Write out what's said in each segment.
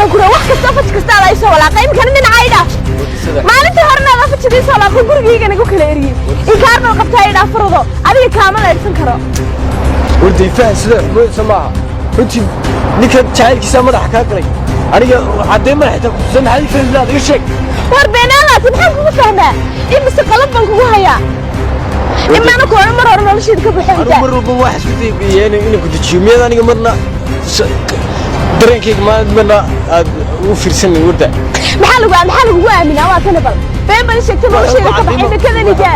Tan kura wax kasta faj kasta ala isoo walaaqay, imikana dhinaca i dhaaf. Maalintii horena adaa fajida isoo walaaqo, gurigayga nagu kala eriyey. Inkaar bal qabtaa, i dhaaf farado, adiga kaama leydhsan karo. Warday, fahan sida xumoodaysa maaha. Runtii ninkan jacaylkiisa madaxa kaa galay, aniga caddeen madax xitaa kutusan. Maxaad ii fahmi lahaad? Iga sheeg. War beenaalaati, maxaan kugu fahmaa? Imise qalab baan kugu hayaa? Imaana ku hore mar hore nolosheeda ka baxo. Anigu intaa mar walba wax isku dayay inaan ku dejiyo. Miyaad aniga marna dareenkayga marna aad ugu fiirsanin, warda? Maxaa lagugu aaminaa? Waa tani, bal been baan sheegtay, nolosheeda ka baxay imikadaniga.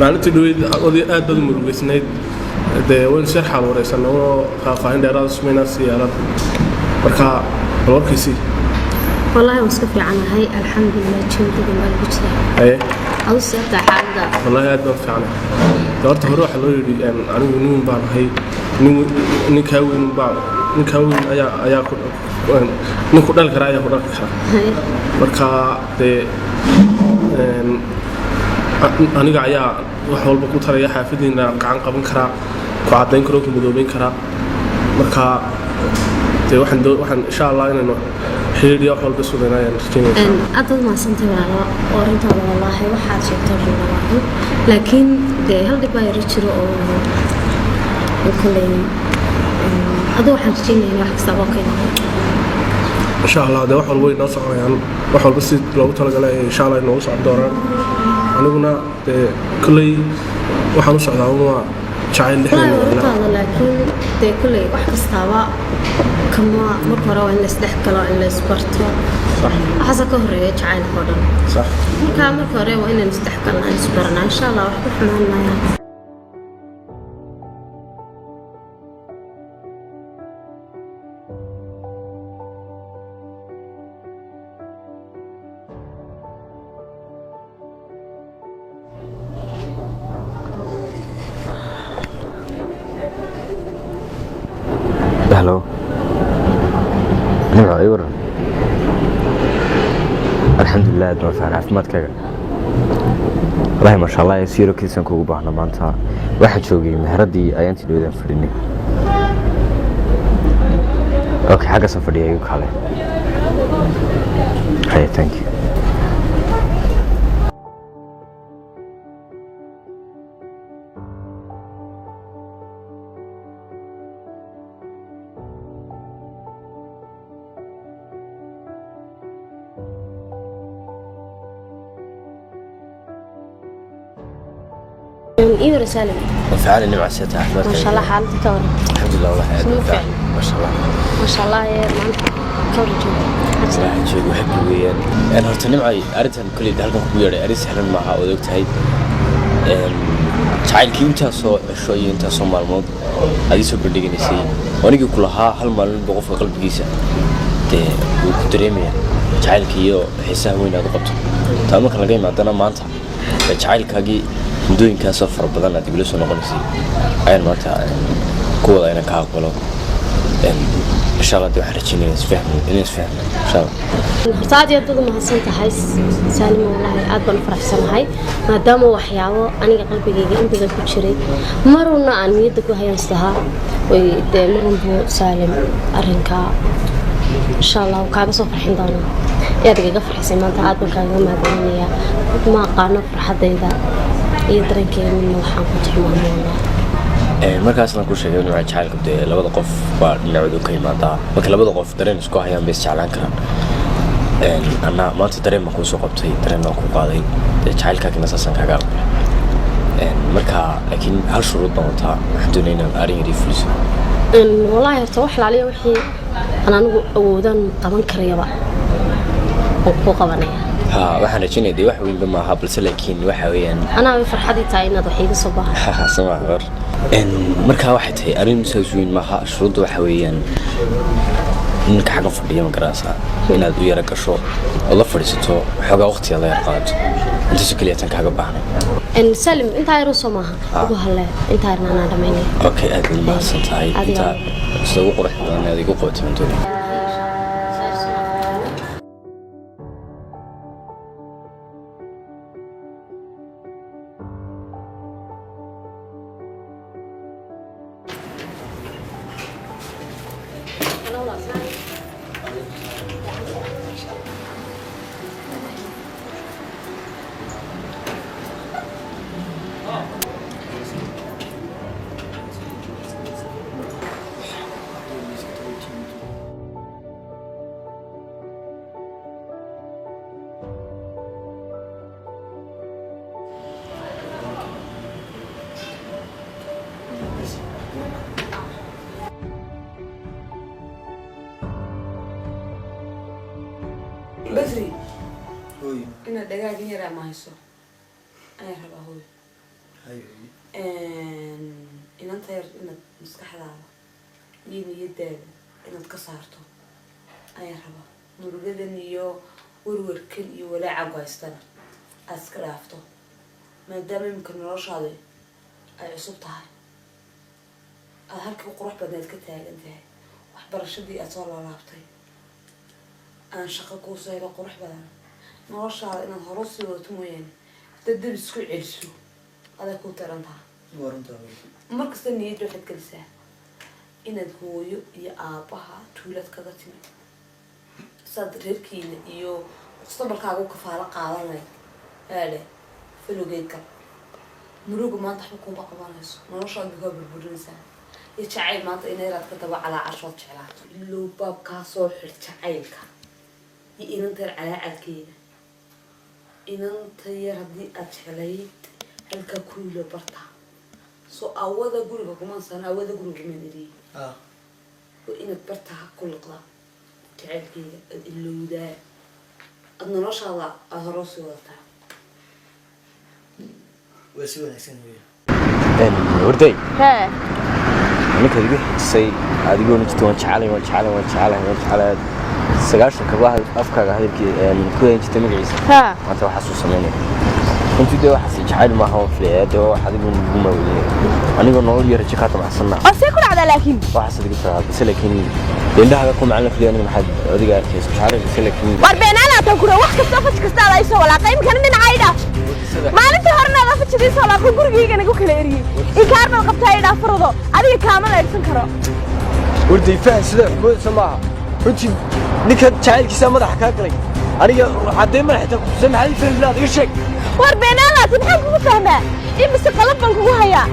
Maalintii dhaweyd oday aad baad u murugeysnayd. Dee waynu sir xaal wareysanay oo faahfaahin dheeraada sumaynaa siyaarad. Marka bal warkiisii. Wallaahi waan iska fiicanahay, alxamdulilah, jawi degan baa lagu jiraa. Haye. Adu seebtaa xaaladda? Wallaahi aad baan fiicnay. Dee horta hore waxaa loo yidhi anigu nin weyn baan ahay, nin ninkaa weyn baa, ninkaa weyn ayaa ku nin ku dhali kara ayaa ku dhali kara. Marka dee aniga ayaa wax walba ku taraya, xaafadiina gacan qaban karaa, ku caddayn karo, ku madoobeyn karaa. Marka dee waxaan insha Allah inaynu xiriir iyo wax walba sugayna ayaan rajeynaya. Aad baad mahadsantahay walaalo oo arrintaada, wallaahi waxaad sheegtay run waa run, laakiin dee hal dhib baa yaro jiro oo kolley adu waxaan rajeynaya in wax kastaba okay noqon. Insha Allah dee wax walba way noo soconayaan, wax walba si loogu talagalay ay insha Allah inoogu socon doonaan. Aniguna dee kolley waxaan u socdaa un waa jacayl wallaahi dhexdeena. Arrintaada, laakiin dee kolley wax kastaaba kama marka hore waa in laisdhex galo, in laisbarto. Waxaase ka horeeya jacaylka oo dhan. Marka marka hore waa inaynu isdhex galnaa, isbaranaa. Insha Allah wax ku xumaan maayaan. Hello. Nimco, ii waran? Alxamdulilah, aad baan fiican. Caafimaadkaaga? Wallaahi maasha Allah. Si yaro kiisan kuugu baahna maanta. Waxaan joogay meheraddii ayaantii dhawdaan fadhinay. Okay, xaggaasaan fadhiya, igu kaale. Haye, thank you. Ii wara Saalim. Fiican, Nimca, see tahay? Maasha Allah, xaaladda ka waran? Alxamdulilah, wallahi aad Suma baan fiican. fiicna? Maasha Allah. Maasha Allah, ee maanta ka waran jooga? Maxaa jira? Waxaan joogo happy weeyaan. Horta Nimcay, arrintan kolley halkan kugu yeedhay arrin sahlan maaha, ood og tahay. Jacaylkii intaasoo cisho iyo intaasoo maalmood aad ii soo bandhiganaysay oo anigii ku lahaa hal maalin buu qofka qalbigiisa dee wuu ku dareemaya jacaylka iyo xiisaha weyn aad u qabto. Taa marka laga imaadana, maanta dee jacaylkaagii muddooyinkaasoo fara badan aad igula soo noqonaysay ayaan maanta ku wada inaan ka aqbalo. Insha Allah dee waxaan rajeynaya inaan isfahmo insha Allah. Horta aad iyo aad baad u mahadsan tahay Saalima, wallaahi aad baan u faraxsanahay, maadaama waxyaabo aniga qalbigayga in badan ku jiray maruna aan niyadda ku hayan islahaa way dee marun buu Saalim arrinkaa insha Allah wuu kaaga soo farxin doonaa, ayaad igaga farxisay maanta. Aad baan kaaga mahadcelinayaa. Ma aqaano farxaddayda iyo dareenkeyga midna waxaan ku tilmaamo wallaahi. Markaasna ku sheegay inuu jacaylka dee labada qof baa dhinacoodu ka imaadaa. Marka labada qof dareen isku hayaan bay isjeclaan karaan. Anna maanta dareen baan kuusoo qabtay, dareen baan ku qaaday, dee jacaylkaagina saasaan kaaga aqbalay. Marka laakiin hal shuruud baan wataa. Waxaan doonaya inaan arrin yar ii fuliso. Wallaahi horta wax laaliya wixii aan anigu awoodaan qaban karayaba oo ku qabanaya. Ha, waxaan rajaynaya dee wax weynba maaha, balse laakiin waxa weeyaan Anaa way farxadii tahay inaad wax iiga soo baahan. Sama war. Markaa waxay tahay arrin saas weyn maaha. Shuruudda waxa weeyaan ninka xaggan fadhiya, ma garanaysaa, inaad u yara gasho oo la fadhiisato, xoogaa waqtiga la yar qaadato. Intaasoo keliya tan kaaga baahnay. Salim, intaa yaroo soo maaha, ugu halle intaa yarna anaa dhamaynaya. Okay, aad baad mahadsan tahay. Adiga. Intaa sida ugu qurux badan aad igu qabatay baan doonaya. Badri. Hooy. Inaad dhagaagin yaraa ma hayso ayaan rabaa, hooy. Hay, hooy. Inanta yar inaad maskaxdaada iyo niyadaada inaad ka saarto ayaan rabaa. Murugadan iyo warwarkan iyo walaaca ku haystana aad iska dhaafto, maadaama imika noloshaada ay cusub tahay, aad halkii qurux badneed ka taagan tahay, waxbarashadii aad soo laalaabtay, aan shaqo kuusoo helo qurux badan. Noloshaada inaad hore usii wadato mooyaane, haddaad dib isku celiso aday kuu taran taha. Waa runtaa, hooy. Markasta niyadda waxaad gelisaa inaad hooyo iyo aabbaha tuulaad kaga timid, saad reerkiina iyo mustaqbalkaaga u kafaalo qaadanay aadhe falowgeed gal. Muruga maanta waxba kuma qabanayso, noloshaad bay kaa burburinaysaa iyo jacayl maanta ina yaraad ka daba calaacashood jeclaato. Ilow, baabkaa soo xir jacaylka iyo inanta yar calaacalkeeda. Inanta yar haddii aad jeclayd, halkaa kuylo bartaa soo awada guriga kuman sano, awada guriga kuman eriyey. Waa inaad bartaa ku liqdaa jacaylkeeda, aad ilowdaa, aad noloshaada aada hore usii wadataa. Waa si wanaagsan, hooyo. Warday. Hee. Ninkaad igu xijisay adigoona jirta, "Waan jecelahay, waan jecelahay, waan jecelahay, waan jecelahay," 90 kaba afkaaga hadalkii ku hayn jirtay magaciisa. Maanta waxaasuu samaynaya runtii dee waxaas jacayl maaha, waan filaya dee wax adigu nagu maawelinaya anigoo nolol iyo rajo kaa damacsanna. Oo see ku dhacdaa laakiin? Waxaas adiga taraa, base laakiin dee indhahaaga ku macalin filaya. Aniga maxaad adiga arkaysa jacayl, base laakiin War beenaalaatan kure, wax kasta faj kasta ala isoo walaaqay, imikana dhinaca i dhaaf. Maalintii horena adaa fajidii soo walaaqo, gurigayga nagu kala eriyey. Inkaar baad qabtaa, i dhaaf farado, adiga kaama leydhsan karo. Warday, fahan sida xumoodaysa maaha. Runtii ninkan jacaylkiisa madaxa kaa galay, aniga caddee mana xitaa kutusay. Maxaad ii fahmi lahaad? Iga sheeg. War beenaalaatan, maxaan kugu fahmaa? Imise qalab baan kugu hayaa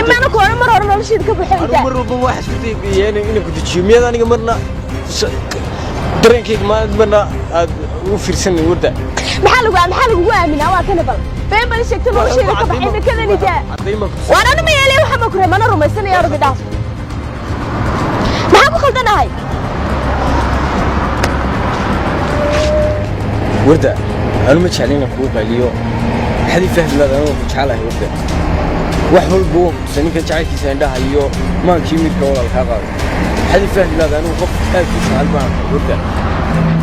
imaana ku odhan mar hore nolosheeda ka baxo. Anigu Intaa mar walba waxaa isku dayay inaan ku dejiyo. Miyaad aniga marna dareenkayga marna aad ugu fiirsanin, warda? Maxaa lagugu aaminaa? Waa tani, bal been baan sheegta, nolosheeda ka baxay imikadani daa. Caddayn baan kutusay. Waan anu ma yeelay waxa ma kure, mana rumaysanaya. Orbi dhaaf, maxaan ku khaldanahay? Warda, anu ma jeclin inaan kugu qaaliyo. Maxaad ii fahmi lahayd? Anigu ku jecelahay, warda. Wax walba waan kutusay. Ninkan jacaylkiisa indhaha iyo maankii midka walaal kaa qaado. Maxaad ii fahmi lahayd? Anigu qof aad ku jecel baan ahay, warda.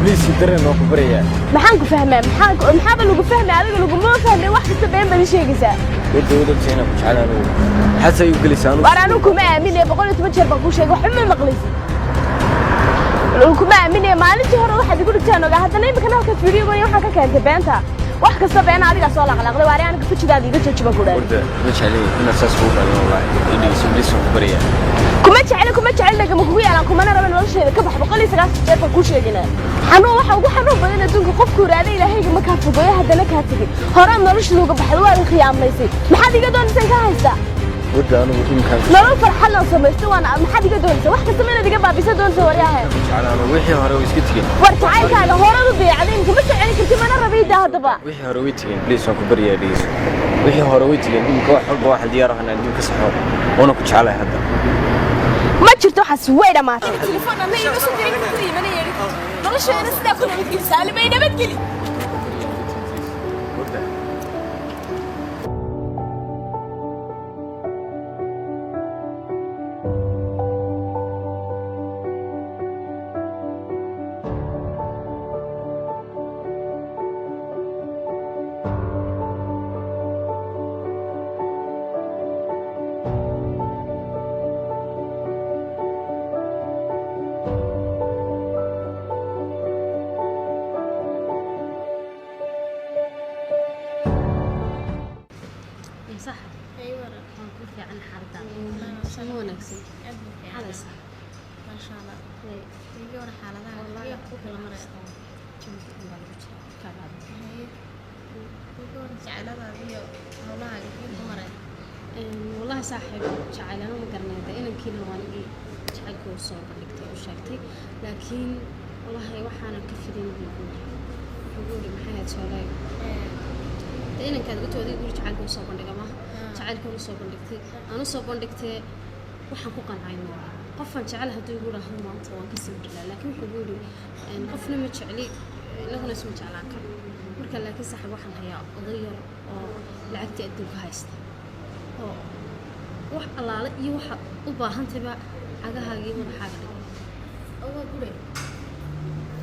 Please, dareen waan ku barayaa. Maxaan ku fahmaa? Maxaaba lagu fahmay? Adiga laguma fahmay, wax kasta been baad ii sheegaysaa. Warda, wadabta inaan ku jecel anigu. Maxaad saa igu gelaysaa anigu? Waar anigu kuma aaminaya. 110 jeer baan kuu sheegay, waxba ma maqlaysid. Kuma aaminaya. Maalintii hore waxaad igu dhigtaan ogaa, haddana imikana halka fiidiyogan waxaan ka keentay beenta. Wax kasta beena adigaa soo laqlaaqday. Waari, aniga fujidaada iga jooji baan ku dhahay. Warda, ma jeclin inaan saas kugu qaaliyo wallaahi. Ii dhegeyso please, waan ku barayaa. Kuma jecli, kuma jecli, dhagama kugu yaalaan, kumana raba. Nolosheeda ka bax. 190 jeer baan kuu sheeginaa. Xanuun waxa ugu xanuun badan adduunka qofku iraada ilaahayga ma kaa fogeeyo, haddana kaa tegey. Horaad nolosheeda uga baxday, waad khiyaamaysay. Maxaad iga doonaysaan ka haystaa? Warda, anigu imkaan Nolol farxad loo samaysto waana. Maxaad iga doonaysaa? Wax kasta ma inaad iga baabisa doonaysa, waryahe? Jecel anigu, wixii hore way iska tegeen. War jacaylkaaga horaad u dayacday, imka ma soo celin karti, mana rabayda haddaba. Wixii hore way tegeen. Please, waan ku baryaa, dhegeyso. Wixii hore way tegeen. Imika wax walba waxaan diyaar ahaa inaan dib ka saxo, waana ku jecelahay hadda. Ma jirto, waxaas way dhammaatay. Telefoon anna iima soo dirin kartid, iimana yeedhin kartid. Nolosheena sidaa ku nabadgeli, Saalimay, nabadgeli. Warda. Sax, waan ku fiican. Xaaladda sama wanaagsan xaalaysa. Maasha Allah. Iga war xaaladaha. Wallaahi iyo ku kala maraya. Jawiga dhan baa lagu jira kaagaada. Iga war jeceladaada iyo howlahaaga kii ku maray. Wallahi saaxiib, jacaylana ma garanay de, inankiina waa anigii jacaylkii u soo bandhigtay, u sheegtay, laakiin wallahi waxaanan ka filayn buu guuri. Wuxuu guuri, maxay ahayd soolay de, inankaad uga tooday guri jacaylka u soo bandhiga maaha. Jacaylka u soo bandhigtay, aan u soo bandhigtay, waxaan ku qancay maaha. Qofaan jecel hadduu igu dhaho maanta waan ka sii dhilaa, laakiin wuxuu igu yidhi qofna ma jecli, inaguna isma jeclaan karo. Marka laakiin saaxiib, waxaan hayaa oday yar oo lacagtii adduunka haysta oo wax allaale iyo waxaad u baahantayba cagahaagii madaxaaga dhigay. Oga gure.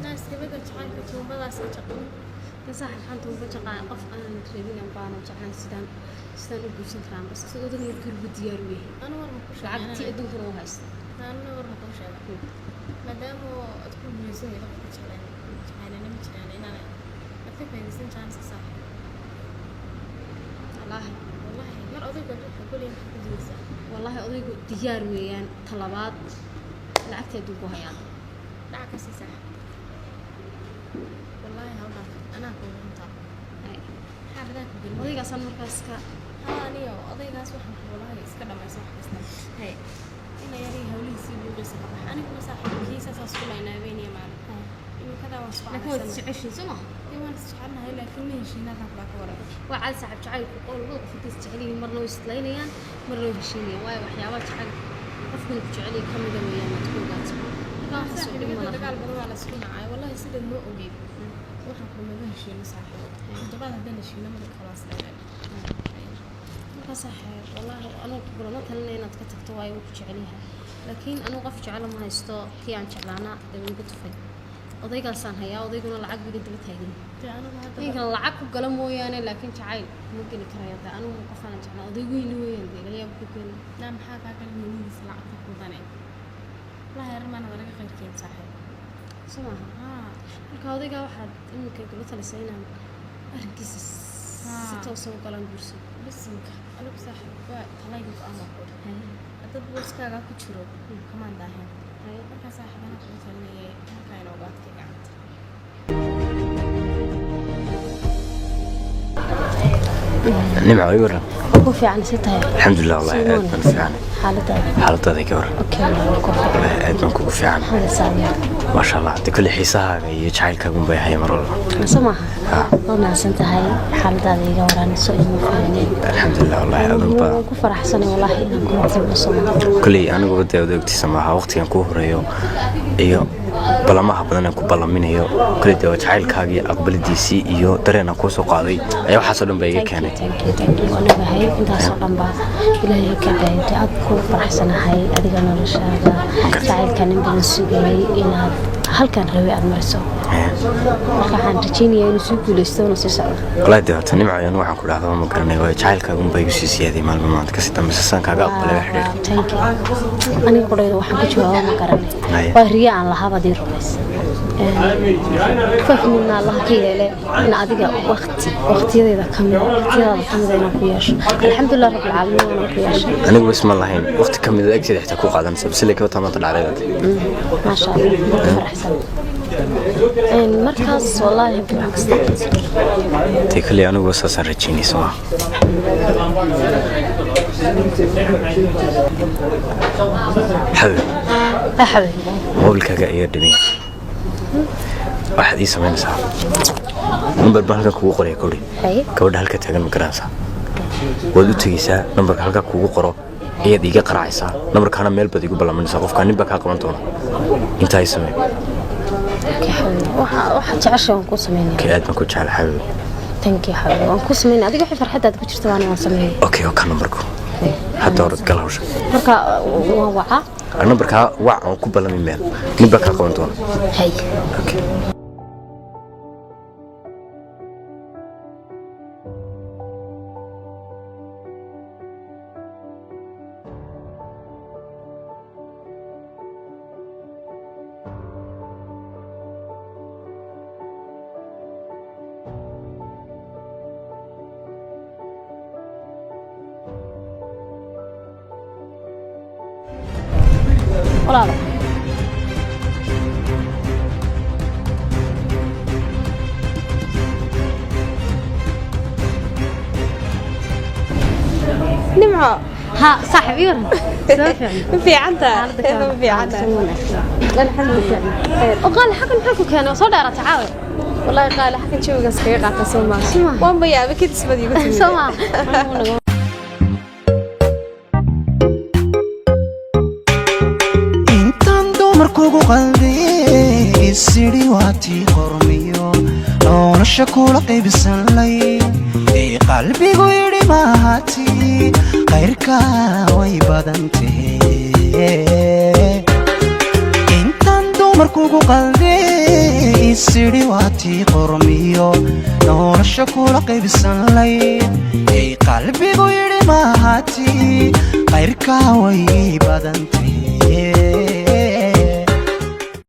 Naas gabadha jacaylka tuumbadaas ka jaqin. De saaxiib, waxaan tuumba jaqaa qof aanan rabin aan baanan jeclaan, sidaan u guursan karaan bas isagoo odayga markii horeba diyaar u yahay. Anu war ma ku sheegay. Lacagtii adduunkana u haysta. Anu war ma ku sheegay. Maadaama aad ku guuleysan weydo qofka jeclaan, jacaylana ma jiraan inaan aad ka faa'iidaysan chance saaxiib. Wallaahi. Wallahi mar odayga wuxuu ku leeyahay, maxaad ku diidaysaa? Wallaahi odaygu diyaar weeyaan, talabaad lacagtii adduunku hayaan. Dhaca ka sii saaxiib. Wallahi hawdhaaf anaa kugu runtaa. Ay, Maxaa badaa ku gelin? Odaygaasaan markaas ka Haa, aniyo odaygaas waxaan ku walahi iska dhamayso wax kasta. Hay. Ina yarii hawlihiisii buuqiisa ka bax. Aniguna saaxiibkiisa saas ku laynaa habeen iyo maalin. Imikadaa waan isku Laakiin waad canaysanahay. isjeceshiin soo maha? Dee waan isjecelnahay, laakiin ma heshiinaa baa ka waran. Waa caadi saaxiib, jacaylku oo labada qof intay isjecel yihiin marna way islaynayaan, marna way heshiinayaan, waayo waxyaabaha jacaylka qofkan ku jecel yahay ka mida weeyaan aad ku ogaato. Marka waxaas oo dhib ma Saaxiibada laha. Dagaal badan waa la isku nacay. Wallahi sidaad noo ogeyd. Waxaan kumaba heshiino saaxiib. Toddobaad haddaan heshiino marka kalaas leeyahay. Marka saaxiib, wallaahi anugu kugulama talinaya inaad ka tagto, waayo wuu ku jecel yahay, laakiin anugu qof jecela ma haysto. Kii aan jeclaana dee wuu iga tufay, odaygaasaan hayaa, odayguna lacag buu iga daba taagan yahay. Dee anigu hadda Ninkan lacag ku gala mooyaane, laakiin jacayl kuma geli karaya. Dee anigu qof aanan jeclaan, oday weyni weeyaan, dee ilayaa ku keena. Naa maxaa kaa kala helihiisa lacagta ku danay? Wallahi arrimaan waa laga qayrkeen saaxiib. Soo maaha? Haa. Marka odaygaa waxaad iminka kula talisay inaan arrinkiisa si toosa u galaan guurso? Bisinka anigu saaxiib waa talayga go'aan baa ku dhan. Dad booskaaga ku jiro kamaan daahin. Markaa saaxiib anaa kugu talinayay halkaa inooga adkay gacanta. Nimco, ii waran. Waa ku fiican, si tahay? Alxamdulilah, wallahi aad baan u fiicanay. Xaaladaada? Xaaladaada ka waran? Okay, wallaahi ku fiican. Wallahi aad baan kugu fiican. Xaaladda? Maasha Allah, de kulli xiisahaaga iyo jacaylkaagun bay ahay mar walba. Soo maaha? Waa mahadsan tahay. Xaaladaada iga waranayso, ima fiicneen. Alxamdulilah, wallahi adan baa Waan ku faraxsanay wallaahi inaan kula kulmo, soo maaha? Kulley aniguba dee odaygtiisa maaha waqtigan kuu horeeyo iyo ballamaha badan aan ku ballaminayo. Kulley dee waa jacaylkaagii aqbalidiisii iyo dareen aan kuu soo qaaday ayaa waxaasoo dhan baa iga keenay. Thank you, thank you. Waan ogahay intaasoo dhan baa Ilaahay ka daayay. Aad ku faraxsanahay adiga noloshaada jacaylka nin badan sugayay inaad halkan rabay aad mariso. Marka waxaan rajaynayaa inuu sii guuleysto una sii socdo. Wallaahi dee horta Nimco, anu waxaan ku dhahdaa ma garanay, waayo jacaylkaagun baa igu sii siyaaday maalmo maanta kasii dambeysa saan kaaga aqbalay wax xidhiidh. Thank you. Aniga qudhayda waxaan ku jawaabo ma garanay. Haya. Waa riyo aan lahaabad ii rumaysa. Fahmina Allah ka yeele in adiga waqti waqtiyadeeda kamida, waqtiyadaada kamida inaan ku yeesho. Alxamdulilah rabbil caalamiin, waanaan ku yeeshay. Anigu isma lahayn waqti ka mid agteeda xitaa ku qaadanaysa, bas ilaa kabata maanta dhacday. Maasha Allah, waan ku faraxsan. Markaas wallaahi wax kasta. Dee kolley anigu saasaan rajaynaysa maaha. Xabib. Axmed. Moobilkaaga ayaa dhimin. Waxaad ii samaynaysaa, nambar baan halkan kugu qoraya kowdhi. Haye. Gabadha halka taagan ma garanaysaa? Waad u tegeysaa, nambarka halkaa kugu qoro. Ayaad iiga qaracaysaa nambarkaana, meel baad igu ballaminaysaa. Qofkaa nin baa kaa qaban doona. Intaa i samee. Okay xabiibi, waxa jecesha waan kuu sameynaya. Okay, aad baan ku jecel, xabiibi. Thank you xabiibi, waan kuu sameynaya. Adiga wixii farxadaada ku jirta waan sameynaya. Okay, oo ka nambarku hadda hore gal hawsha. Marka waan wacaa. Nambarkaa wac, aan ku ballami meel, nin baa kaa qaban doona. Hay. Okay. Walaalo. Nimco. Ha saaxiib, ii waran? Soo fiican. Ma fiicantahay? Ma fiicantahay? Oo qaali, xakan maxaa ku keenay? Soo dheeratay caawe. Wallaahi qaali, xakan jawigaas kaga qaata soo maa. Soo. Waan bayaaba kadisbad igu timid. Soo maa. Intaan dumarkugu qaldiyey, isidhi waatii qormiyo nolosha kula qaybsanlay ee qalbigu yidhi mahati khayrka way badantahe. Intaan dumarkugu qaldiyey, isidhi waatii qormiyo nolosha kula qaybsanlay ee qalbigu yidhi mahati khayrka way badantahe.